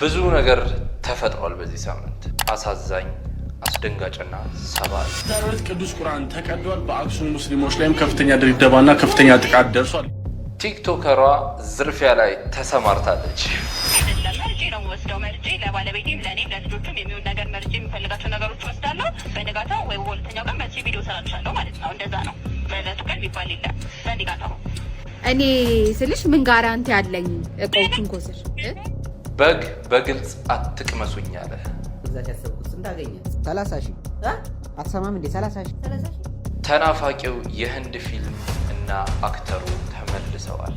ብዙ ነገር ተፈጥሯል በዚህ ሳምንት፣ አሳዛኝ፣ አስደንጋጭና ሰባሪ። በዛሬው ዕለት ቅዱስ ቁርአን ተቀዷል። በአክሱም ሙስሊሞች ላይም ከፍተኛ ድብደባና ከፍተኛ ጥቃት ደርሷል። ቲክቶከሯ ዝርፊያ ላይ ተሰማርታለች። አይደለም፣ መርጬ ነው የምወስደው። መርጬ ለባለቤቴም ለእኔም ለልጆቹም የሚሆን ነገር መርጬ የሚፈልጋቸው ነገሮች ወስዳለሁ። በንጋታው ወይ በሁለተኛው ቀን መርጬ ቪዲዮ ሰራልሻለሁ ማለት ነው። እንደዛ ነው። በዕለቱ ቀን የሚባል የለም። በንጋታው። እኔ ስልሽ ምን guarantee አለኝ እቃዎቹን ከወሰድሽ? በግ በግልጽ አትቅመሱኝ አለ። መግዛት ያሰብኩት ስንት አገኘ? 30,000። አትሰማም እንዴ? 30,000። 30,000። ተናፋቂው የህንድ ፊልም እና actor ኡ ተመልሰዋል።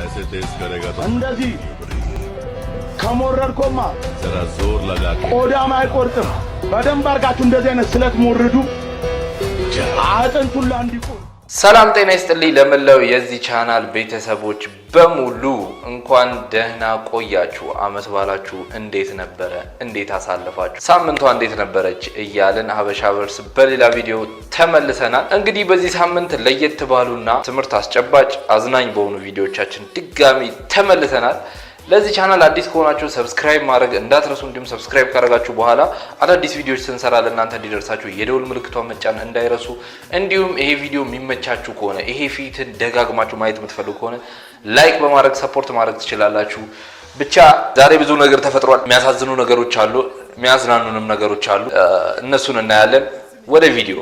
ऐसे तेज करेगा तो እንደዚህ ከሞረድኮማ जरा जोर लगा के ቆዳም አይቆርጥም። በደንብ አድርጋችሁ እንደዚህ አይነት ስለት ሞርዱ፣ አጥንቱን እንዲቆርጥ። ሰላም ጤና ይስጥልኝ ለመላው የዚህ ቻናል ቤተሰቦች በሙሉ፣ እንኳን ደህና ቆያችሁ። አመት ባላችሁ እንዴት ነበረ? እንዴት አሳለፋችሁ? ሳምንቷ እንዴት ነበረች? እያልን ሀበሻ ቨርስ በሌላ ቪዲዮ ተመልሰናል። እንግዲህ በዚህ ሳምንት ለየት ባሉና ትምህርት አስጨባጭ አዝናኝ በሆኑ ቪዲዮቻችን ድጋሚ ተመልሰናል። ለዚህ ቻናል አዲስ ከሆናችሁ subscribe ማድረግ እንዳትረሱ። እንዲሁም subscribe ካደረጋችሁ በኋላ አዳዲስ ቪዲዮዎች ስንሰራ ለእናንተ እንዲደርሳችሁ የደውል ምልክቷን መጫን እንዳይረሱ። እንዲሁም ይሄ ቪዲዮ የሚመቻችሁ ከሆነ፣ ይሄ ፊትን ደጋግማችሁ ማየት የምትፈልጉ ከሆነ like በማድረግ support ማድረግ ትችላላችሁ። ብቻ ዛሬ ብዙ ነገር ተፈጥሯል። የሚያሳዝኑ ነገሮች አሉ፣ የሚያዝናኑንም ነገሮች አሉ። እነሱን እናያለን። ወደ ቪዲዮ።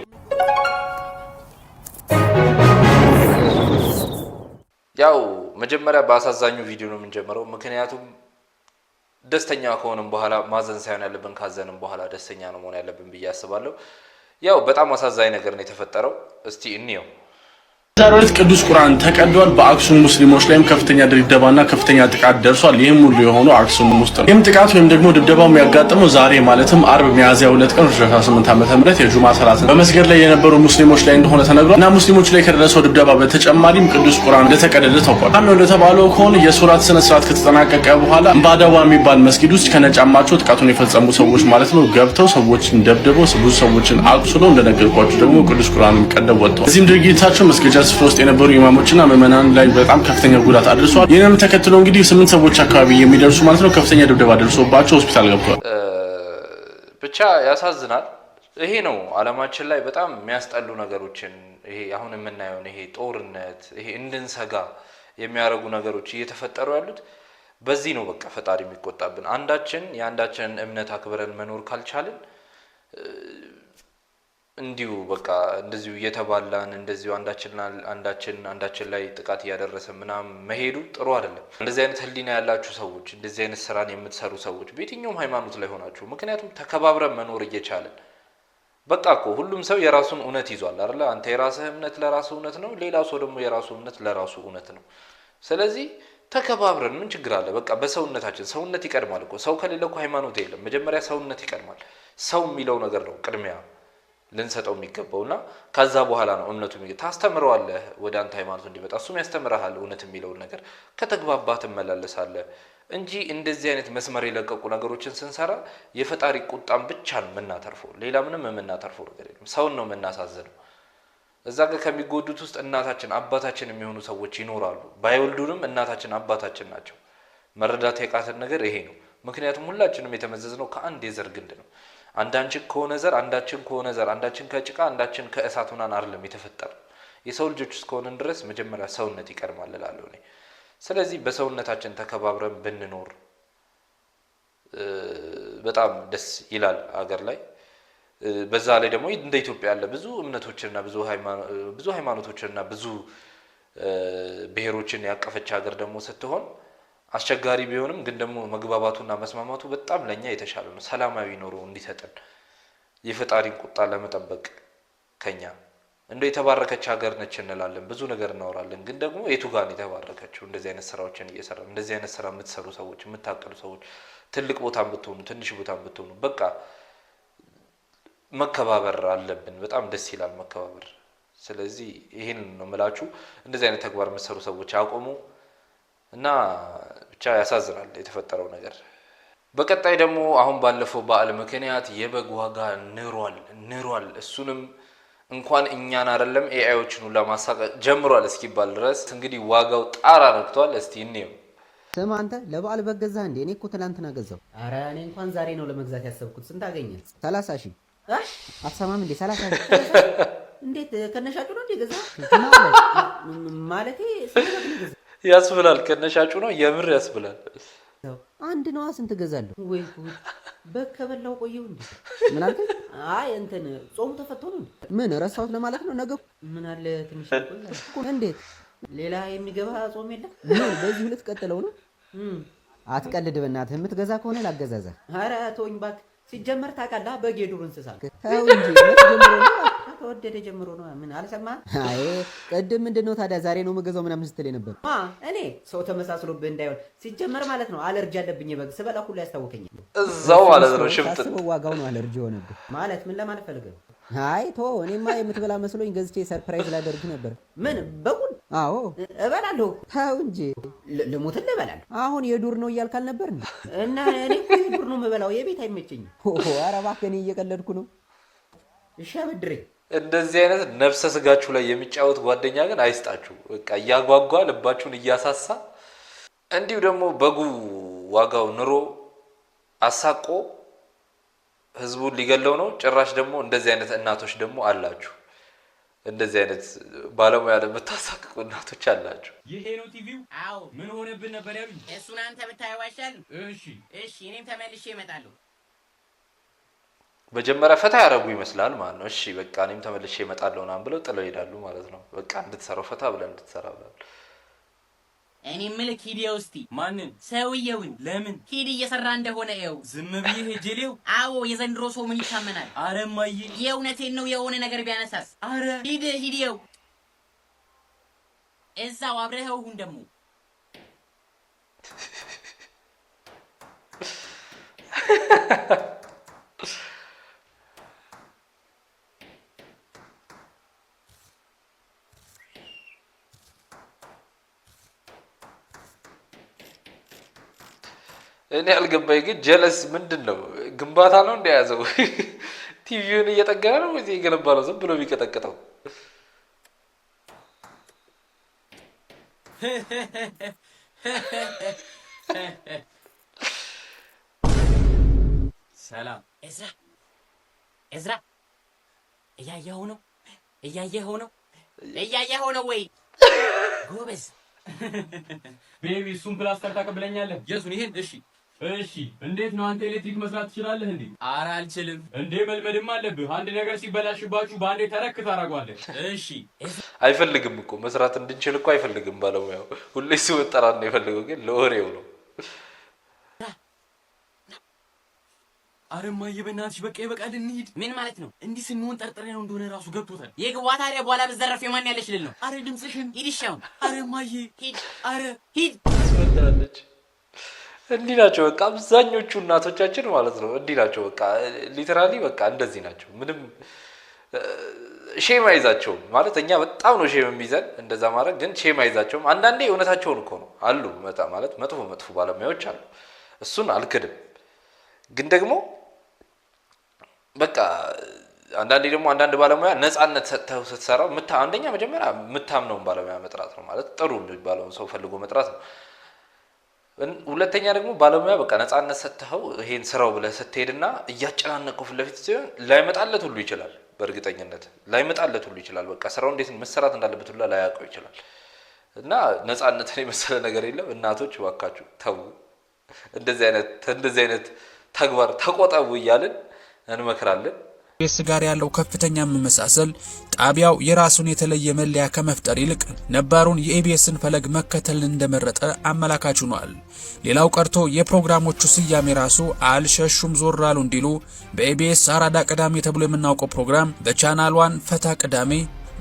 ያው መጀመሪያ በአሳዛኙ ቪዲዮ ነው የምንጀምረው። ምክንያቱም ደስተኛ ከሆንም በኋላ ማዘን ሳይሆን ያለብን ካዘንም በኋላ ደስተኛ ነው መሆን ያለብን ብዬ አስባለሁ። ያው በጣም አሳዛኝ ነገር ነው የተፈጠረው። እስቲ እንየው። በዛሬው ዕለት ቅዱስ ቁርአን ተቀዷል። በአክሱም ሙስሊሞች ላይም ከፍተኛ ድብደባና ከፍተኛ ጥቃት ደርሷል። ይህም ሁሉ የሆነው አክሱም ውስጥ ነው። ይህም ጥቃት ወይም ደግሞ ድብደባው የሚያጋጥመው ዛሬ ማለትም አርብ ሚያዝያ 2 ቀን 2018 ዓ.ም የጁማ ሰላትን በመስገድ ላይ የነበሩ ሙስሊሞች ላይ እንደሆነ ተነግሯል። እና ሙስሊሞች ላይ ከደረሰው ድብደባ በተጨማሪም ቅዱስ ቁርአን እንደተቀደደ ታውቋል። በጣም እንደተባለው ከሆነ የሶላት ስነ ስርዓት ከተጠናቀቀ በኋላ እምባዳዋ የሚባል መስጊድ ውስጥ ከነጫማቸው ጥቃቱን የፈጸሙ ሰዎች ማለት ነው ገብተው ሰዎችን ደብድበው፣ ብዙ ሰዎችን አቁስለው፣ እንደነገርኳቸው ደግሞ ቅዱስ ቁርአንን ቀደው ወጥተዋል። በዚህም ድርጊታቸው መስገጃ ስፍራ ውስጥ የነበሩ ኢማሞችና ምዕመናን ላይ በጣም ከፍተኛ ጉዳት አድርሰዋል። ይህንም ተከትሎ እንግዲህ ስምንት ሰዎች አካባቢ የሚደርሱ ማለት ነው ከፍተኛ ድብደባ ደርሶባቸው ሆስፒታል ገብተዋል። ብቻ ያሳዝናል። ይሄ ነው ዓለማችን ላይ በጣም የሚያስጠሉ ነገሮችን፣ ይሄ አሁን የምናየውን ይሄ ጦርነት፣ ይሄ እንድንሰጋ የሚያደርጉ ነገሮች እየተፈጠሩ ያሉት በዚህ ነው። በቃ ፈጣሪ የሚቆጣብን አንዳችን የአንዳችንን እምነት አክብረን መኖር ካልቻልን እንዲሁ በቃ እንደዚሁ እየተባላን፣ እንደዚሁ አንዳችን አንዳችን አንዳችን ላይ ጥቃት እያደረሰ ምናምን መሄዱ ጥሩ አይደለም። እንደዚህ አይነት ሕሊና ያላችሁ ሰዎች፣ እንደዚህ አይነት ስራን የምትሰሩ ሰዎች በየትኛውም ሃይማኖት ላይ ሆናችሁ፣ ምክንያቱም ተከባብረን መኖር እየቻለን፣ በቃ እኮ ሁሉም ሰው የራሱን እውነት ይዟል አይደለ? አንተ የራስህ እምነት ለራሱ እውነት ነው፣ ሌላው ሰው ደግሞ የራሱ እምነት ለራሱ እውነት ነው። ስለዚህ ተከባብረን ምን ችግር አለ? በቃ በሰውነታችን፣ ሰውነት ይቀድማል እኮ። ሰው ከሌለ እኮ ሃይማኖት የለም። መጀመሪያ ሰውነት ይቀድማል። ሰው የሚለው ነገር ነው ቅድሚያ ልንሰጠው የሚገባው እና ከዛ በኋላ ነው እምነቱ። ታስተምረዋለህ ወደ አንተ ሃይማኖት እንዲመጣ፣ እሱም ያስተምረሃል እውነት የሚለውን ነገር፣ ከተግባባ ትመላለሳለህ እንጂ እንደዚህ አይነት መስመር የለቀቁ ነገሮችን ስንሰራ የፈጣሪ ቁጣን ብቻ ነው የምናተርፈው። ሌላ ምንም የምናተርፈው ነገር የለም። ሰውን ነው የምናሳዝነው። እዛ ጋር ከሚጎዱት ውስጥ እናታችን አባታችን የሚሆኑ ሰዎች ይኖራሉ። ባይወልዱንም እናታችን አባታችን ናቸው። መረዳት ያቃተን ነገር ይሄ ነው። ምክንያቱም ሁላችንም የተመዘዝነው ከአንድ የዘር ግንድ ነው። አንዳችን ከሆነ ዘር፣ አንዳችን ከሆነ ዘር፣ አንዳችን ከጭቃ፣ አንዳችን ከእሳት ሆናን አይደለም የተፈጠረው። የሰው ልጆች እስከሆንን ድረስ መጀመሪያ ሰውነት ይቀድማል እላለሁ እኔ። ስለዚህ በሰውነታችን ተከባብረን ብንኖር በጣም ደስ ይላል አገር ላይ። በዛ ላይ ደግሞ እንደ ኢትዮጵያ ያለ ብዙ እምነቶችንና ብዙ ሃይማኖቶችንና ብዙ ብሔሮችን ያቀፈች ሀገር ደግሞ ስትሆን አስቸጋሪ ቢሆንም ግን ደግሞ መግባባቱና መስማማቱ በጣም ለእኛ የተሻለ ነው። ሰላማዊ ኑሮ እንዲሰጠን፣ የፈጣሪን ቁጣ ለመጠበቅ ከኛ። እንደ የተባረከች ሀገር ነች እንላለን፣ ብዙ ነገር እናወራለን። ግን ደግሞ የቱ ጋር ነው የተባረከችው? እንደዚህ አይነት ስራዎችን እየሰራ፣ እንደዚህ አይነት ስራ የምትሰሩ ሰዎች፣ የምታቅዱ ሰዎች፣ ትልቅ ቦታ ብትሆኑ፣ ትንሽ ቦታ ብትሆኑ በቃ መከባበር አለብን። በጣም ደስ ይላል መከባበር። ስለዚህ ይህን ነው የምላችሁ። እንደዚህ አይነት ተግባር የምትሰሩ ሰዎች አቁሙ እና ብቻ ያሳዝናል የተፈጠረው ነገር። በቀጣይ ደግሞ አሁን ባለፈው በዓል ምክንያት የበግ ዋጋ ንሯል ንሯል። እሱንም እንኳን እኛን አይደለም AI ዎችን ሁላ ማሳቀቅ ጀምሯል እስኪባል ድረስ እንግዲህ ዋጋው ጣራ ነክቷል። እስቲ እንየው። ስማ አንተ፣ ለበዓል በግ ገዛህ እንዴ? እኔ እኮ ትናንትና ገዛው። አረ እኔ እንኳን ዛሬ ነው ለመግዛት ያሰብኩት። ስንት አገኘ? 30,000። አትሰማም እንዴ? 30,000። እንዴት ከነሻጩ ነው እንዴ ገዛ? ማለት? ማለቴ ስንት በግ ነው የገዛኸው? ያስብላል። ከነሻጩ ነው የምር ያስብላል። አንድ ነዋ፣ ስንት ገዛለሁ? ወይ ጉድ! በግ ከበላው ቆየሁ እንዴ? ምን አልከኝ? አይ እንትን ጾሙ ተፈቶ ነው እንዴ? ምን ረሳሁት ለማለት ነው? ነገ ምን አለ ትንሽ ቆይ። እንዴት? ሌላ የሚገባ ጾም የለም? ምን በዚህ ሁለት ቀጥለው ነው? አትቀልድ በእናትህ። የምትገዛ ከሆነ ላገዛዛ። ኧረ ተወኝ እባክህ። ሲጀመር ታውቃለህ፣ በግ የዱር እንስሳ ነው። ተው እንጂ፣ መች ጀምሮ ነው? ከተወደደ ጀምሮ ነው። ምን አልሰማህም? አይ ቅድም ምንድን ነው ታዲያ ዛሬ ነው የምገዛው ምናምን ስትል የነበር? ማ እኔ ሰው ተመሳስሎብህ እንዳይሆን። ሲጀመር ማለት ነው አለርጂ አለብኝ። በግ ስበላ ሁሉ ያስታውከኛል። እዛው ማለት ነው ሽምጥጥ። ሳስበው ዋጋው ነው አለርጂ የሆነብህ። ማለት ምን ለማለት ፈልገህ ነው? አይ ቶ እኔማ የምትበላ መስሎኝ ገዝቼ surprise ላደርግህ ነበር። ምን በጉን? አዎ። እበላለሁ። ተው እንጂ። ልሙትን እበላለሁ። አሁን የዱር ነው እያልክ አልነበር እንዴ? እና እኔ እኮ የዱር ነው የምበላው፣ የቤት አይመቸኝም። ኧረ እባክህ እኔ እየቀለድኩ ነው። እሺ አበድረኝ። እንደዚህ አይነት ነፍሰ ስጋችሁ ላይ የሚጫወት ጓደኛ ግን አይስጣችሁ። በቃ እያጓጓ ልባችሁን እያሳሳ እንዲሁ ደግሞ በጉ ዋጋው ኑሮ አሳቆ ህዝቡን ሊገለው ነው። ጭራሽ ደግሞ እንደዚህ አይነት እናቶች ደግሞ አላችሁ። እንደዚህ አይነት ባለሙያ ለምታሳቅቁ እናቶች አላችሁ። ይሄ ነው ቲቪው? አዎ። ምን ሆነብን ነበር ያሉኝ? እሱን አንተ ብታየው አይሻልም? እሺ። እሺ፣ እኔም ተመልሼ እመጣለሁ። መጀመሪያ ፈታ ያደረጉ ይመስላል ማለት ነው። እሺ በቃ እኔም ተመልሼ እመጣለሁ ምናምን ብለው ጥለው ይሄዳሉ ማለት ነው። በቃ እንድትሰራው ፈታ ብለን እንድትሰራ ብለዋል። እኔ ምልክ ሂድ እስቲ። ማንን? ሰውየውን። ለምን? ሂድ፣ እየሰራ እንደሆነ ይኸው። ዝም ብዬ ሄጄ ልየው? አዎ፣ የዘንድሮ ሰው ምን ይታመናል? አረ እማዬ፣ የእውነቴን ነው። የሆነ ነገር ቢያነሳስ? አረ ሂድ ሂድ፣ ይኸው እዛው አብረኸው ሁን ደግሞ። እኔ ያልገባኝ ግን ጀለስ ምንድን ነው? ግንባታ ነው እንደያዘው ቲቪውን እየጠገነ ነው ወይስ እየገነባ ነው? ዝም ብሎ የሚቀጠቅጠው። ሰላም። እዝራ፣ እዝራ፣ እያየኸው ነው? እያየኸው ነው? እያየኸው ነው ወይ? ጎበዝ። Baby፣ እሱን ፕላስተር ታቀብለኛለህ? የሱን ይሄን? እሺ እሺ። እንዴት ነው አንተ ኤሌክትሪክ መስራት ትችላለህ እንዴ? ኧረ አልችልም። እንዴ መልመድም አለብህ። አንድ ነገር ሲበላሽባችሁ በአንዴ ተረክ ታደርገዋለህ። እሺ። አይፈልግም እኮ መስራት እንድንችል እኮ አይፈልግም ባለሙያው። ሁሌ እሱ መጠራት ነው የፈለገው፣ ግን ለወሬው ነው። ኧረ እማዬ በእናትሽ በቃ ይበቃል፣ እንሂድ። ምን ማለት ነው? እንዲህ ስንሆን ጠርጥሬ ነው እንደሆነ ራሱ ገብቶታል። የግቧ ታዲያ በኋላ ብዘረፍ የማን ያለሽ ልል ነው? አረ ድምፅሽን። ሂድ እሺ አሁን። አረ እማዬ። ሂድ። አረ ሂድ። ትወዳለች። እንዲህ ናቸው በቃ አብዛኞቹ እናቶቻችን ማለት ነው። እንዲህ ናቸው በቃ literally በቃ እንደዚህ ናቸው። ምንም shame አይዛቸውም ማለት እኛ በጣም ነው shame የሚይዘን እንደዛ ማድረግ፣ ግን shame አይዛቸውም። አንዳንዴ እውነታቸውን እኮ ነው አሉ መጣ ማለት መጥፎ መጥፎ ባለሙያዎች አሉ፣ እሱን አልክድም። ግን ደግሞ በቃ አንዳንዴ ደግሞ አንዳንድ ባለሙያ ነፃነት ሰጥተው ስትሰራው አንደኛ መጀመሪያ የምታምነውን ባለሙያ መጥራት ነው፣ ማለት ጥሩ የሚባለውን ሰው ፈልጎ መጥራት ነው። ሁለተኛ ደግሞ ባለሙያ በቃ ነፃነት ሰጥተኸው ይሄን ስራው ብለህ ስትሄድና እያጨናነቀው ፊት ለፊት ሲሆን ላይመጣለት ሁሉ ይችላል። በእርግጠኝነት ላይመጣለት ሁሉ ይችላል። በቃ ስራው እንዴት መሰራት እንዳለበት ሁላ ላያውቀው ይችላል። እና ነፃነትን የመሰለ ነገር የለም። እናቶች እባካችሁ ተዉ፣ እንደዚህ አይነት ተግባር ተቆጠቡ እያልን እንመክራለን። ኢቢኤስ ጋር ያለው ከፍተኛ መመሳሰል ጣቢያው የራሱን የተለየ መለያ ከመፍጠር ይልቅ ነባሩን የኢቢኤስን ፈለግ መከተልን እንደመረጠ አመላካች ሆኗል። ሌላው ቀርቶ የፕሮግራሞቹ ስያሜ ራሱ አልሸሹም ዞር አሉ እንዲሉ በኢቢኤስ አራዳ ቅዳሜ ተብሎ የምናውቀው ፕሮግራም በቻናል ዋን ፈታ ቅዳሜ፣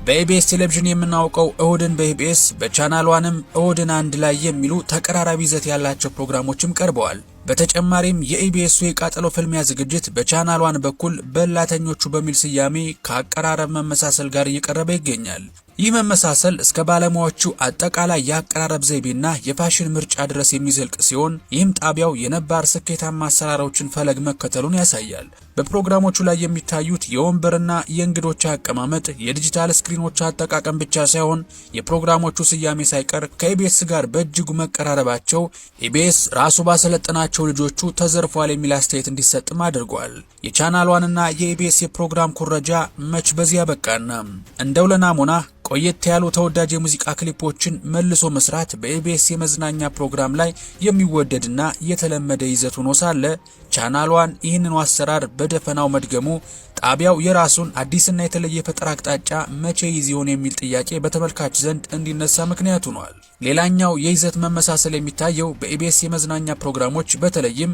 በኢቢኤስ ቴሌቪዥን የምናውቀው እሁድን በኢቢኤስ በቻናል ዋንም እሁድን አንድ ላይ የሚሉ ተቀራራቢ ይዘት ያላቸው ፕሮግራሞችም ቀርበዋል። በተጨማሪም የኢቢኤሱ የቃጠሎ ፍልሚያ ዝግጅት በቻናል ዋን በኩል በላተኞቹ በሚል ስያሜ ከአቀራረብ መመሳሰል ጋር እየቀረበ ይገኛል። ይህ መመሳሰል እስከ ባለሙያዎቹ አጠቃላይ የአቀራረብ ዘይቤና የፋሽን ምርጫ ድረስ የሚዘልቅ ሲሆን፣ ይህም ጣቢያው የነባር ስኬታማ አሰራሮችን ፈለግ መከተሉን ያሳያል። በፕሮግራሞቹ ላይ የሚታዩት የወንበርና የእንግዶች አቀማመጥ፣ የዲጂታል ስክሪኖች አጠቃቀም ብቻ ሳይሆን የፕሮግራሞቹ ስያሜ ሳይቀር ከኢቢኤስ ጋር በእጅጉ መቀራረባቸው ኢቢኤስ ራሱ ባሰለጠናቸው ልጆቹ ተዘርፏል የሚል አስተያየት እንዲሰጥም አድርጓል። የቻናል ዋንና የኢቢኤስ የፕሮግራም ኩረጃ መች በዚያ በቃና እንደው ለናሙና ቆየት ያሉ ተወዳጅ የሙዚቃ ክሊፖችን መልሶ መስራት በኢቢኤስ የመዝናኛ ፕሮግራም ላይ የሚወደድና የተለመደ ይዘት ሆኖ ሳለ፣ ቻናል ዋን ይህንኑ አሰራር በደፈናው መድገሙ ጣቢያው የራሱን አዲስና የተለየ የፈጠራ አቅጣጫ መቼ ይዝ ይሆን የሚል ጥያቄ በተመልካች ዘንድ እንዲነሳ ምክንያት ሆኗል። ሌላኛው የይዘት መመሳሰል የሚታየው በኢቢኤስ የመዝናኛ ፕሮግራሞች፣ በተለይም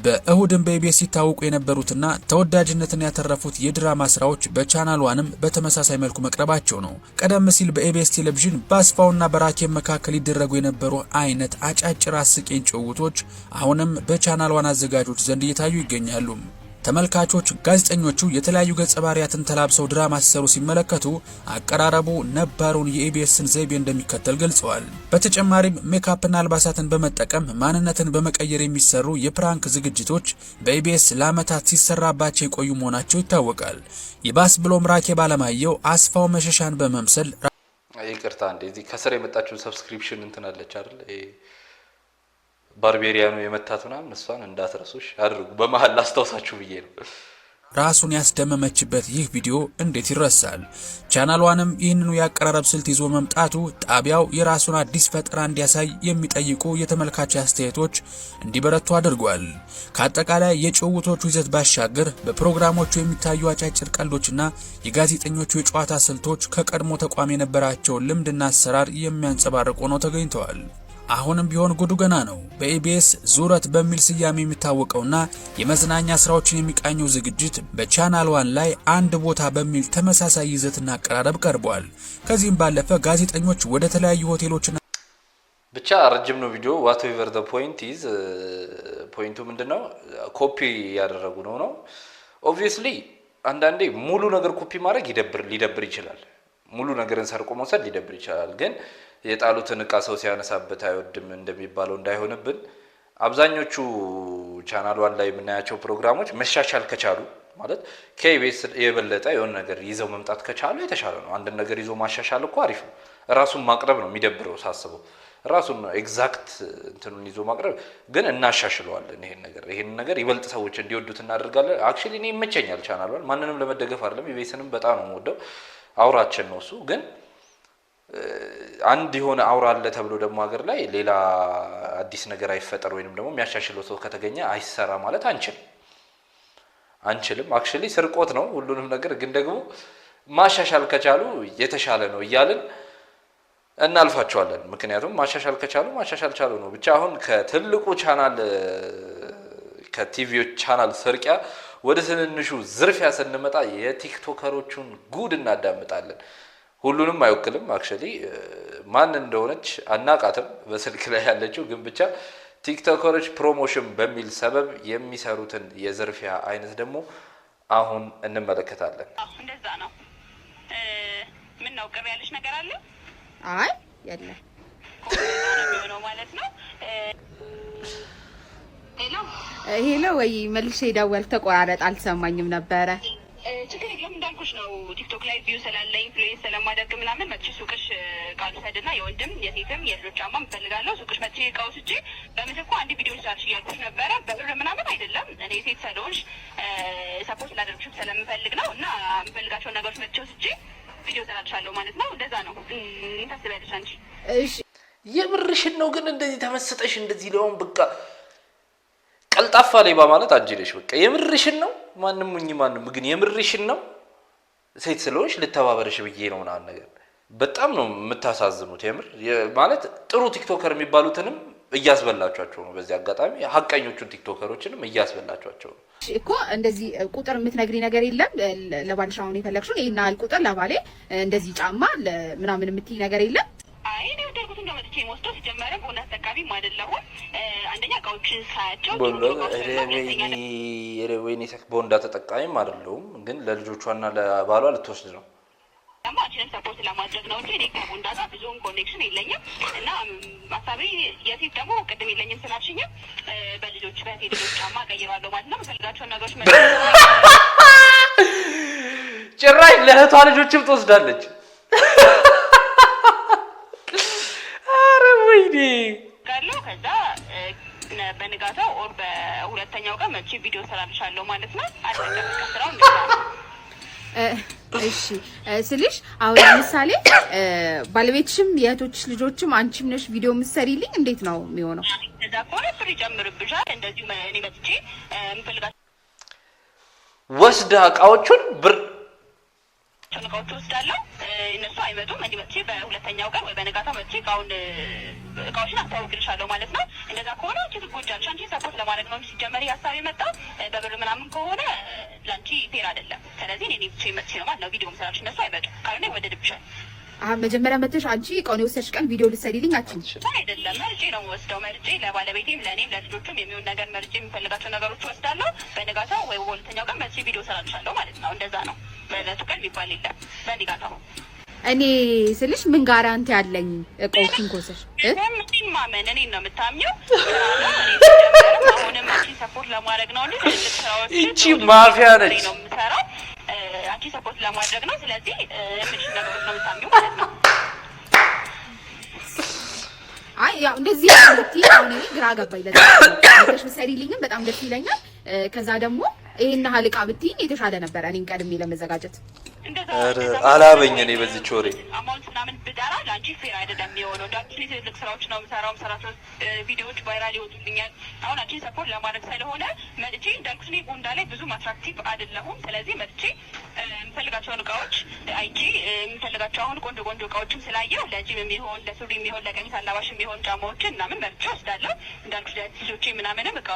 በእሁድን በኢቢኤስ ሲታወቁ የነበሩትና ተወዳጅነትን ያተረፉት የድራማ ስራዎች በቻናል ዋንም በተመሳሳይ መልኩ መቅረባቸው ነው። ቀደም ሲል በኢቢኤስ ቴሌቪዥን በአስፋውና በራኬብ መካከል ይደረጉ የነበሩ አይነት አጫጭር አስቂኝ ጭውውቶች አሁንም በቻናል ዋን አዘጋጆች ዘንድ እየታዩ ይገኛሉ። ተመልካቾች ጋዜጠኞቹ የተለያዩ ገጸ ባህሪያትን ተላብሰው ድራማ ሲሰሩ ሲመለከቱ አቀራረቡ ነባሩን የኢቢኤስን ዘይቤ እንደሚከተል ገልጸዋል። በተጨማሪም ሜካፕና አልባሳትን በመጠቀም ማንነትን በመቀየር የሚሰሩ የ prank ዝግጅቶች በኢቢኤስ ለዓመታት ሲሰራባቸው የቆዩ መሆናቸው ይታወቃል። ይባስ ብሎም ራኬብ አለማየሁ አስፋው መሸሻን በመምሰል ይቅርታ እንዴ፣ እዚህ ከስር የመጣችውን subscription እንትን አለች አይደል? ባርቤሪያኑ የመታት ምናምን፣ እሷን እንዳትረሱሽ አድርጉ። በመሀል ላስታውሳችሁ ብዬ ነው። ራሱን ያስደመመችበት ይህ ቪዲዮ እንዴት ይረሳል? ቻናል ዋንም ይህንኑ የአቀራረብ ስልት ይዞ መምጣቱ ጣቢያው የራሱን አዲስ ፈጠራ እንዲያሳይ የሚጠይቁ የተመልካች አስተያየቶች እንዲበረቱ አድርጓል። ከአጠቃላይ የጭውውቶቹ ይዘት ባሻገር በፕሮግራሞቹ የሚታዩ አጫጭር ቀልዶችና የጋዜጠኞቹ የጨዋታ ስልቶች ከቀድሞ ተቋም የነበራቸውን ልምድና አሰራር የሚያንጸባርቁ ሆነው ተገኝተዋል። አሁንም ቢሆን ጉዱ ገና ነው። በኢቢኤስ ዙረት በሚል ስያሜ የሚታወቀውና የመዝናኛ ስራዎችን የሚቃኘው ዝግጅት በቻናል ዋን ላይ አንድ ቦታ በሚል ተመሳሳይ ይዘትና አቀራረብ ቀርቧል። ከዚህም ባለፈ ጋዜጠኞች ወደ ተለያዩ ሆቴሎችና ብቻ ረጅም ነው ቪዲዮ። Whatever the point is፣ point ኡ ምንድን ነው? ኮፒ እያደረጉ ነው። Obviously አንዳንዴ ሙሉ ነገር ኮፒ ማድረግ ሊደብር ይችላል። ሙሉ ነገርን ሰርቆ መውሰድ ሊደብር ይችላል። ግን የጣሉትን እቃ ሰው ሲያነሳበት አይወድም እንደሚባለው እንዳይሆንብን፣ አብዛኞቹ ቻናል ዋን ላይ የምናያቸው ፕሮግራሞች መሻሻል ከቻሉ፣ ማለት ከኢቢኤስ የበለጠ የሆነ ነገር ይዘው መምጣት ከቻሉ የተሻለ ነው። አንድን ነገር ይዞ ማሻሻል እኮ አሪፍ ነው። ራሱን ማቅረብ ነው የሚደብረው ሳስበው፣ ራሱን exact እንትኑን ይዞ ማቅረብ ግን እናሻሽለዋለን። ይሄን ነገር ይበልጥ ሰዎች እንዲወዱት እናደርጋለን። Actually እኔ ይመቸኛል ቻናል ዋን፣ ማንንም ለመደገፍ አይደለም። ኢቢኤስንም በጣም ነው የምወደው፣ አውራችን ነው እሱ። ግን አንድ የሆነ አውራ አለ ተብሎ ደግሞ ሀገር ላይ ሌላ አዲስ ነገር አይፈጠር ወይንም ደግሞ የሚያሻሽለው ሰው ከተገኘ አይሰራ ማለት አንችልም። Actually ስርቆት ነው ሁሉንም ነገር፣ ግን ደግሞ ማሻሻል ከቻሉ የተሻለ ነው እያልን እናልፋቸዋለን። ምክንያቱም ማሻሻል ከቻሉ ማሻሻል ቻሉ ነው። ብቻ አሁን ከትልቁ ቻናል፣ ከቲቪዎች ቻናል ስርቂያ ወደ ትንንሹ ዝርፊያ ስንመጣ የቲክቶከሮቹን ጉድ እናዳምጣለን። ሁሉንም አይወክልም። Actually ማን እንደሆነች አናቃትም፣ በስልክ ላይ ያለችው ግን። ብቻ ቲክቶከሮች promotion በሚል ሰበብ የሚሰሩትን የዝርፊያ አይነት ደግሞ አሁን እንመለከታለን። እንደዛ ነው። ምን ነው፣ ቅር ያለሽ ነገር አለ? አይ፣ የለም። የሚሆነው ማለት ነው። Hello። Hello፣ ወይ መልሼ ደወል፣ ተቆራረጥ፣ አልሰማኝም ነበረ። ችግር የለም፣ እንዳልኩሽ ነው። ቲክቶክ ላይ view ስላለኝ፣ influence ስለማደርግ ምናምን መጥቼ ሱቅሽ እቃ ልውሰድና የወንድም የሴትም የልጆች ጫማ እፈልጋለሁ። ሱቅሽ መጥቼ እቃ ወስጄ በምትኩ አንድ ቪዲዮ ልስራልሽ እያልኩሽ ነበረ። በብር ምናምን አይደለም። እኔ ሴት ስለሆንሽ support ላደርግሽም ስለምፈልግ ነው እና የምፈልጋቸውን ነገሮች መጥቼ ወስጄ ቪዲዮ ሰራልሻለሁ ማለት ነው። እንደዛ ነው። ምን ታስቢያለሽ አንቺ? እሺ። የምርሽን ነው ግን እንደዚህ ተመስጠሽ እንደዚህ ሊሆን፣ በቃ ቀልጣፋ ሌባ ማለት አንቺ ነሽ። በቃ የምርሽን ነው። ማንም ሙኝ ማንም ግን የምርሽን ነው። ሴት ስለሆንሽ ልተባበርሽ ብዬ ነው ምናምን ነገር። በጣም ነው የምታሳዝኑት። የምር ማለት ጥሩ ቲክቶከር የሚባሉትንም እያስበላቿቸው ነው። በዚህ አጋጣሚ ሀቀኞቹን ቲክቶከሮችንም እያስበላቿቸው ነው። እኮ እንደዚህ ቁጥር የምትነግሪ ነገር የለም? ለባልሽ አሁን የፈለግሽውን ይሄን ያህል ቁጥር ለባሌ እንደዚህ ጫማ ምናምን የምትይ ነገር የለም? አይ፣ እኔ ወደድኩት እንደመጥቼ መጥቼ የምወስደው። ሲጀመርም ቦንዳ ተጠቃሚም አይደለሁም። አንደኛ እቃዎችን ሳያቸው ቦንዳ ጥሩ ጥሩ እቃዎች ናቸው። ሁለተኛ ኧረ ወይኔ፣ ቦንዳ ተጠቃሚም አይደለሁም፣ ግን ለልጆቿና ለባሏ ልትወስድ ነው። ደግሞ አንቺንም support ለማድረግ ነው እንጂ እኔ ከቦንዳ ጋር ብዙም connection የለኝም። እና ሀሳቤ የሴት ደግሞ ቅድም የለኝም ስላልሽኝም በልጆች በሴት ልጆች ጫማ ቀይረዋለሁ ማለት ነው። የምፈልጋቸውን ነገሮች ጭራሽ ለእህቷ ልጆችም ትወስዳለች። አረ ወይኔ! ጋለው ከዛ በንጋታው or በሁለተኛው ቀን መጥቼ ቪዲዮ ሰራልሻለሁ ማለት ነው። አለቀ በቃ፣ ስራው እንደዛ ነው። እሺ ስልሽ አሁን ለምሳሌ ባለቤትሽም የእህቶችሽ ልጆችም አንቺም ነሽ ቪዲዮ የምትሰሪልኝ፣ እንዴት ነው የሚሆነው? እንደዛ ከሆነ ብር ይጨምርብሻል። እንደዚሁ እኔ መጥቼ የምፈልጋቸውን ወስዳ እቃዎቹን ብር እቃዎች ወስዳለሁ። እነሱ አይመጡም። እኔ መጥቼ በሁለተኛው ቀን ወይ በንጋታው መጥቼ እቃዎችን አስተዋውቅልሻለሁ ማለት ነው። እንደዛ ከሆነ አንቺ ትጎጃለሽ። አንቺ support ለማድረግ ነው እንጂ ሲጀመር ይህ ሀሳብ የመጣው በብር ምናምን ከሆነ ለአንቺ fair አይደለም። ስለዚህ እኔ ብቻ መጥቼ ነው ማለት ነው ቪዲዮ ምሰራልሽ። እነሱ አይመጡም። ካልሆነ ይወደድብሻል። አሁን መጀመሪያ መጥተሽ አንቺ እቃውን የወሰድሽ ቀን ቪዲዮ ልትሰሪልኝ አትችይም? አይደለም፣ መርጬ ነው የምወስደው። መርጬ ለባለቤቴም ለእኔም ለልጆቹም የሚሆን ነገር መርጬ የምፈልጋቸው ነገሮች ወስዳለሁ። በንጋታው ወይ በሁለተኛው ቀን መጥቼ ቪዲዮ ሰራልሻለሁ ማለት ነው። እንደዛ ነው። በዕለቱ ቀን የሚባል የለም። በንጋታው። እኔ ስልሽ ምን guarantee አለኝ እቃዎቹን ከወሰድሽ እ? እኔን ማመን፣ እኔን ነው የምታምኘው። ስራ ነው። እኔ ሲጀመርም አሁንም አንቺን support ለማድረግ ነው እንጂ ትልልቅ ስራዎች ይቺ ማፊያ ነች። ነው የምሰራው። አንቺን support ለማድረግ ነው። ስለዚህ የምልሽን ነገሮች ነው የምታምኘው ማለት ነው። አይ ያው እንደዚህ ብትይ አሁን እኔ ግራ ገባኝ። ለዛ ነው መጥተሽ ብትሰሪልኝም በጣም ደስ ይለኛል። ከዛ ደግሞ ይሄን ያህል እቃ ብትይኝ የተሻለ ነበረ እኔን ቀድሜ ለመዘጋጀት። እንደዛ ኧረ እንደዛ አላበኝ እኔ በዚች ወሬ። Amount ምናምን ብጠራ ለአንቺ fair አይደለም የሚሆነው። እንዳልኩሽ እኔ ትልልቅ ስራዎች ነው የምሰራው። የምሰራቸው ቪዲዮዎች viral ይወጡልኛል። አሁን አንቺን support ለማድረግ ስለሆነ መጥቼ፣ እንዳልኩሽ እኔ ቦንዳ ላይ ብዙም attractive አይደለሁም። ስለዚህ መጥቼ የምፈልጋቸውን እቃዎች አይቼ፣ የምፈልጋቸው አሁን ቆንጆ ቆንጆ እቃዎችም ስላየው ለጂም የሚሆን፣ ለሱሪ የሚሆን፣ ለቀሚስ አላባሽ የሚሆን ጫማዎችን ምናምን መርጬ ወስዳለሁ። እንዳልኩሽ ለልጆቼ ምናምንም እቃ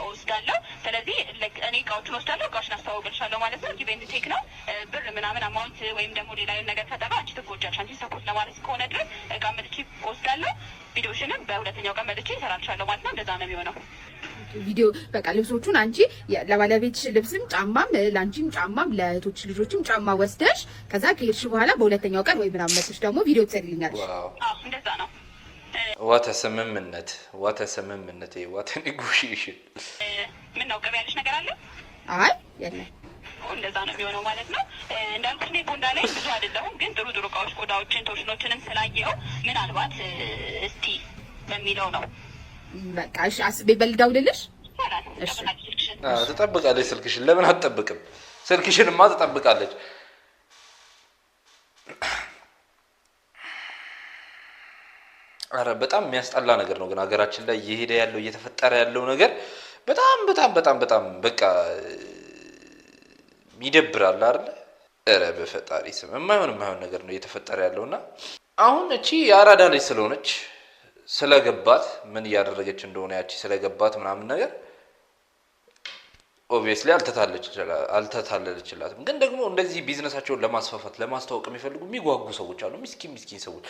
ወስዳለሁ። ስለዚህ like እኔ እቃዎችን ወስዳለሁ፣ እቃዎችን አስተዋውቅልሻለሁ ማለት ነው። Give and take ነው። ብር ምናምን amount ወይም ደግሞ ሌላ ነገር ከጠራ አንቺ ትጎጃለሽ። አንቺ support ለማድረግ እስከሆነ ድረስ እቃ መጥቼ ወስዳለሁ። ቪዲዮሽንም በሁለተኛው ቀን መጥቼ እሰራልሻለሁ ማለት ነው። እንደዛ ነው የሚሆነው። ቪዲዮ በቃ ልብሶቹን አንቺ ለባለቤትሽ ልብስም ጫማም ለአንቺም ጫማም ለእህቶች ልጆችም ጫማ ወስደሽ ከዛ ከሄድሽ በኋላ በሁለተኛው ቀን ወይ ምናምን መጥተሽ ደግሞ ቪዲዮ ትሰሪልኛለሽ። Wow! አዎ፣ እንደዛ ነው። What a ስምምነት፣ what a ስምምነት፣ what a negotiation! ምን ነው፣ ቅር ያለሽ ነገር አለ? አይ የለም። እንደዛ ነው የሚሆነው ማለት ነው። እንዳልኩሽ እኔ ቦንዳ ላይ ብዙ አይደለሁም፣ ግን ጥሩ ጥሩ እቃዎች ቆዳዎችን፣ ቶርሽኖችንም ስላየው ምናልባት እስቲ በሚለው ነው። በቃ እሺ፣ አስቤ በልደውልልሽ። ይቻላል። እሺ። እጠብቃለሁ ስልክሽን። ትጠብቃለች ስልክሽን። ለምን አትጠብቅም? ስልክሽንማ ትጠብቃለች። አረ በጣም የሚያስጠላ ነገር ነው ግን ሀገራችን ላይ እየሄደ ያለው፣ እየተፈጠረ ያለው ነገር በጣም በጣም በጣም በጣም በቃ ይደብራል አይደለ? ኧረ በፈጣሪ ስም፣ የማይሆን የማይሆን ነገር ነው እየተፈጠረ ያለው። እና አሁን እቺ የአራዳ ልጅ ስለሆነች ስለገባት፣ ምን እያደረገች እንደሆነ ያቺ ስለገባት ምናምን ነገር obviously አልተታለለችላትም። ግን ደግሞ እንደዚህ ቢዝነሳቸውን ለማስፋፋት፣ ለማስተዋወቅ የሚፈልጉ፣ የሚጓጉ ሰዎች አሉ። ምስኪን ምስኪን ሰዎች።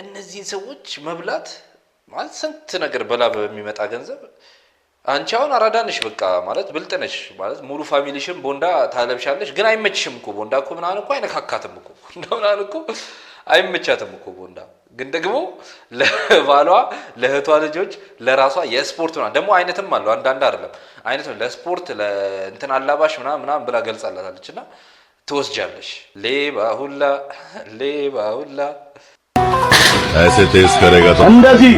እነዚህን ሰዎች መብላት ማለት ስንት ነገር በላ በሚመጣ ገንዘብ። አንቺ አሁን አራዳ ነሽ፣ በቃ ማለት ብልጥ ነሽ ማለት ሙሉ family ሽን ቦንዳ ታለብሻለሽ፣ ግን አይመችሽም እኮ ቦንዳ እኮ ምናምን እኮ አይነካካትም እኮ ቦንዳ ምናምን እኮ አይመቻትም እኮ ቦንዳ። ግን ደግሞ ለባሏ፣ ለእህቷ ልጆች፣ ለራሷ የስፖርት ምናምን ደግሞ አይነትም አለው፣ አንዳንድ አይደለም አይነት ነው፣ ለስፖርት ለእንትን አላባሽ ምናምን ምናምን ብላ ገልጻላታለች። እና ትወስጃለሽ። ሌባ ሁላ፣ ሌባ ሁላ። ऐसे तेज करेगा तो እንደዚህ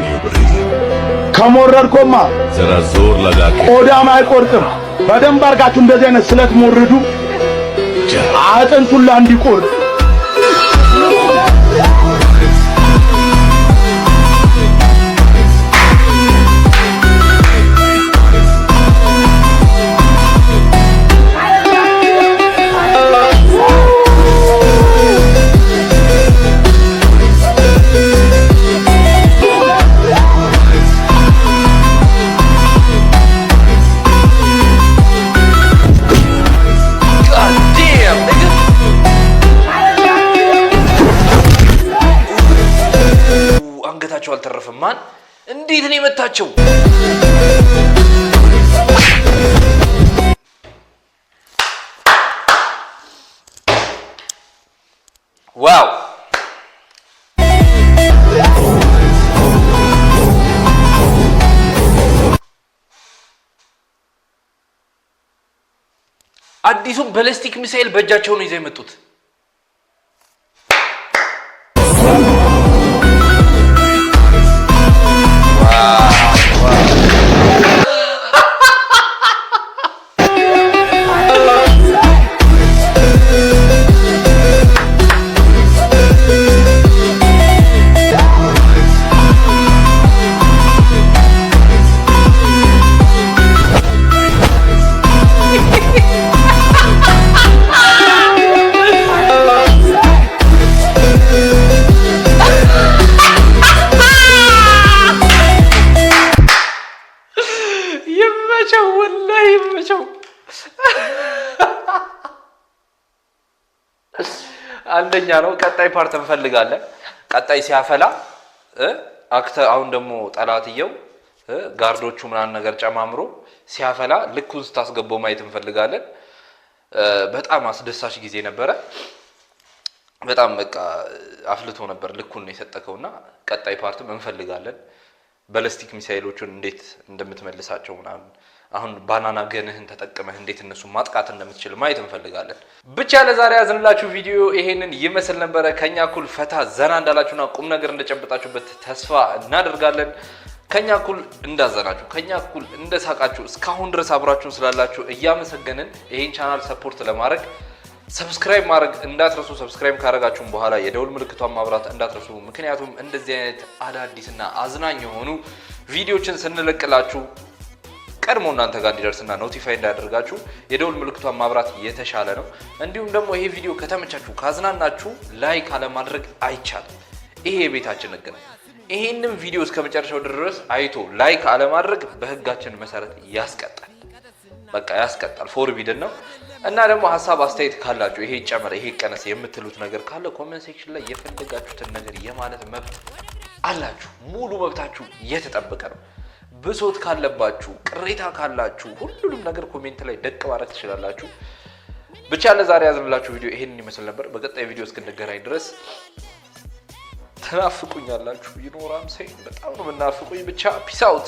ከሞረድኮማ जरा जोर लगा के ቆዳም አይቆርጥም። በደንብ አድርጋችሁ እንደዚህ አይነት ስለት ሞርዱ፣ አጥንቱን እንዲቆርጥ። God damn, nigga. ማን እንዴት ነው የመታቸው? Wow! አዲሱን ballistic missile በእጃቸው ነው ይዘው የመጡት። ይመቸው፣ ወላሂ ይመቸው። አንደኛ ነው። ቀጣይ part እንፈልጋለን። ቀጣይ ሲያፈላ actor አሁን ደግሞ ጠላትየው guard ኦቹ ምናምን ነገር ጨማምሮ ሲያፈላ ልኩን ስታስገባው ማየት እንፈልጋለን። በጣም አስደሳች ጊዜ ነበረ። በጣም በቃ አፍልቶ ነበር ልኩን ነው የሰጠከውና ቀጣይ part ም እንፈልጋለን። Ballistic missile ኦቹን እንዴት እንደምትመልሳቸው ምናምን፣ አሁን banana gun ህን ተጠቅመህ እንዴት እነሱ ማጥቃት እንደምትችል ማየት እንፈልጋለን። ብቻ ለዛሬ ያዝንላችሁ ቪዲዮ ይሄንን ይመስል ነበረ። ከኛ እኩል ፈታ ዘና እንዳላችሁና ቁም ነገር እንደጨበጣችሁበት ተስፋ እናደርጋለን። ከኛ እኩል እንዳዘናችሁ፣ ከኛ እኩል እንደሳቃችሁ፣ እስካሁን ድረስ አብራችሁን ስላላችሁ እያመሰገንን ይሄን channel support ለማድረግ subscribe ማድረግ እንዳትረሱ። Subscribe ካደረጋችሁም በኋላ የደውል ምልክቷን ማብራት እንዳትረሱ። ምክንያቱም እንደዚህ አይነት አዳዲስና አዝናኝ የሆኑ ቪዲዮችን ስንለቅላችሁ ቀድሞ እናንተ ጋር እንዲደርስና notify እንዲያደርጋችሁ የደውል ምልክቷን ማብራት የተሻለ ነው። እንዲሁም ደግሞ ይሄ ቪዲዮ ከተመቻችሁ፣ ካዝናናችሁ like አለማድረግ አይቻልም። ይሄ የቤታችን ህግ ነው። ይሄንም ቪዲዮ እስከ መጨረሻው ድረስ አይቶ like አለማድረግ በህጋችን መሰረት ያስቀጣል። በቃ ያስቀጣል። Forbidden ነው። እና ደግሞ ሀሳብ አስተያየት ካላችሁ፣ ይሄ ይጨመር፣ ይሄ ይቀነስ የምትሉት ነገር ካለ comment section ላይ የፈለጋችሁትን ነገር የማለት መብት አላችሁ። ሙሉ መብታችሁ የተጠበቀ ነው። ብሶት ካለባችሁ፣ ቅሬታ ካላችሁ ሁሉንም ነገር comment ላይ ደቅ ማድረግ ትችላላችሁ። ብቻ ለዛሬ ያዝንላችሁ ቪዲዮ ይሄንን ይመስል ነበር። በቀጣይ ቪዲዮ እስክንገናኝ ድረስ ትናፍቁኛላችሁ። ይኖራም ሰይ በጣም ነው የምናፍቁኝ። ብቻ peace out።